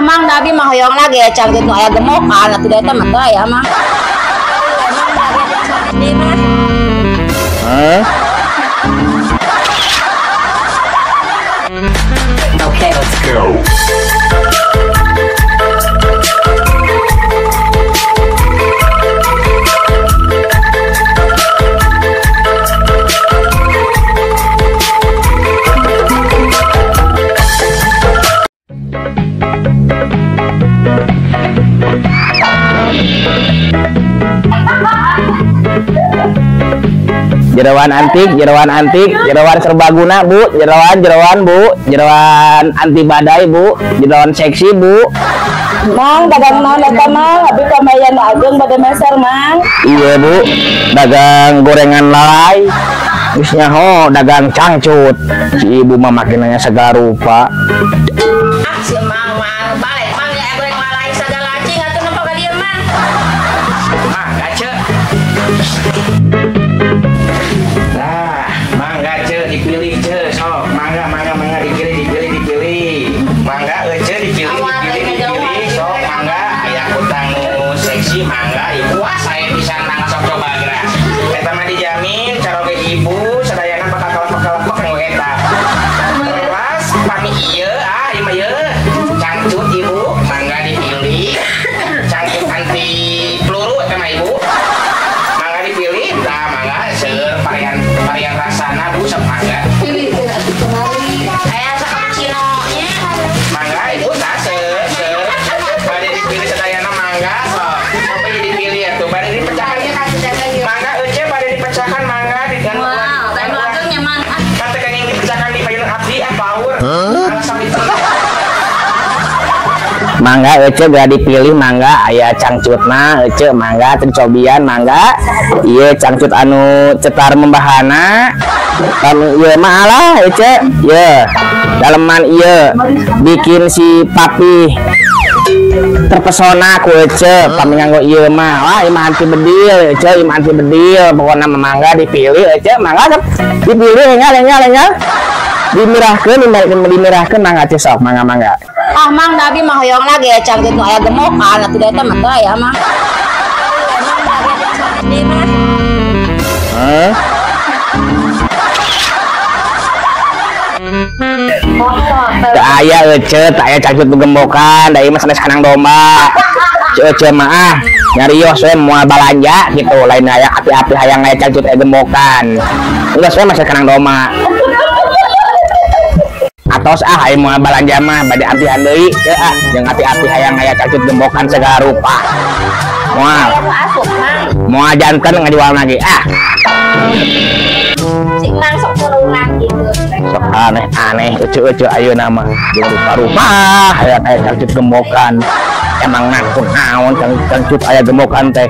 Mang da abi mah hoyong lagi cangcut nu aya gemokan atuh da eta mah teu aya Mang. Hah? Okay, let's go. Jeroan antik, jeroan antik, jeroan serbaguna bu, jeroan, jeroan bu, jeroan anti badai bu, jeroan seksi bu. Mang, dagang naon eta Mang? Abi pamayan ageung bade meser Mang. Iya bu, dagang gorengan lalai. Geus nyaho dagang cangcut. Si ibu mah makinanya segala rupa. Ah si Mang mah balik Mang ya goreng lalai sagala cing atuh nempo ka dieu Mang. Mangga ceu. Nah, mangga ceu dipilih ceu sok. Mangga mangga mangga dipilih dipilih dipilih. Mangga ceu dipilih dipilih dipilih sok mangga aya kutang nu seksi mangga ibu wah saya bisa nang sok coba geura. Eta mah dijamin caroge ibu sadayana bakal kelepek-kelepek nu eta. Teras pami ieu ah ieu mah ieu cangcut ibu mangga dipilih. Cangcut anti peluru eta mah ibu. Mangga dipilih tah mangga seueur varian varian rasana bu sok mangga. Pilih atuh kemari. Aya sakapcino nya. Mangga ibu tah seueur seueur. Bade dipilih sadayana mangga sok. Sampai dipilih atuh bade dipecahkan. Mangga euce bade dipecahkan mangga di dan Wow, teh ageng nya Mang. Kata kang yang dipecahkan di payun abdi ah power. Alasan itu. Mangga ece gak dipilih mangga aya cangcutna ece mangga teu cobian mangga ieu cangcut anu cetar membahana pami ieu mah alah ece ieu daleman ieu bikin si papi terpesona ku ece pami nganggo ieu mah wah ieu mah anti bedil ece ieu mah anti bedil pokona mah mangga dipilih ece mangga sok dipilih enggal enggal enggal dimirahkeun dimirahkeun mangga teh sok mangga mangga. Ah Mang da abi mah hoyong lagi cangcut nu aya gemokan atuh da eta mah teu aya Mang. Hah? Teu aya ece, teu aya cangcut nu gembokan, da ieu mah sanes kanang domba. Ece mah ah nyarios we moal balanja gitu, lain aya api-api hayang aya cangcut aya gembokan. Geus we mah sanes kanang domba. Atos ah aya moal balanja mah bade apian deui teu ah jeung api-api hayang aya cangcut gembokan segala rupa. Moal. Moal janten ngajual lagi ah. Si Mang sok tulungan gitu. Sok aneh-aneh ece-ece ayeuna mah jeung rupa-rupa hayang aya cangcut gembokan. Emang naon cangcut aya gembokan teh.